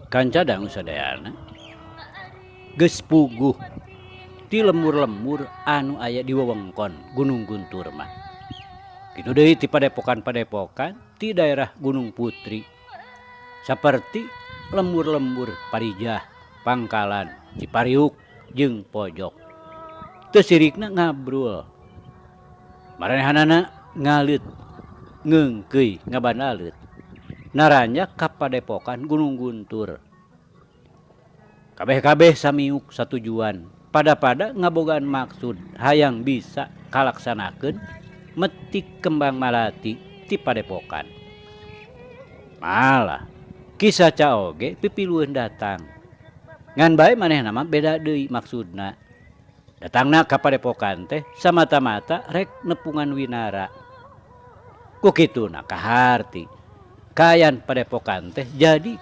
Kanca dangu sadayana, geus puguh ti lembur-lembur anu aya di wewengkon Gunung Guntur mah. Kitu deui ti padepokan-padepokan ti daerah Gunung Putri. Saperti lembur-lembur Parijah, Pangkalan, Cipariuk jeung Pojok. Teu sirikna ngabrul. Maranehanana ngaleut, ngeungkeuy ngabandaleut. Naranjak ka padepokan Gunung Guntur. Kabeh-kabeh samiuk satujuan, pada-pada ngabogaan maksud hayang bisa kalaksanakeun metik kembang malati ti padepokan. Malah Ki Saca oge pipilueun datang. Ngan bae manehna mah beda deui maksudna. Datangna ka padepokan teh samata-mata rek nepungan Winara. Ku kituna kaharti kaayaan padepokan teh jadi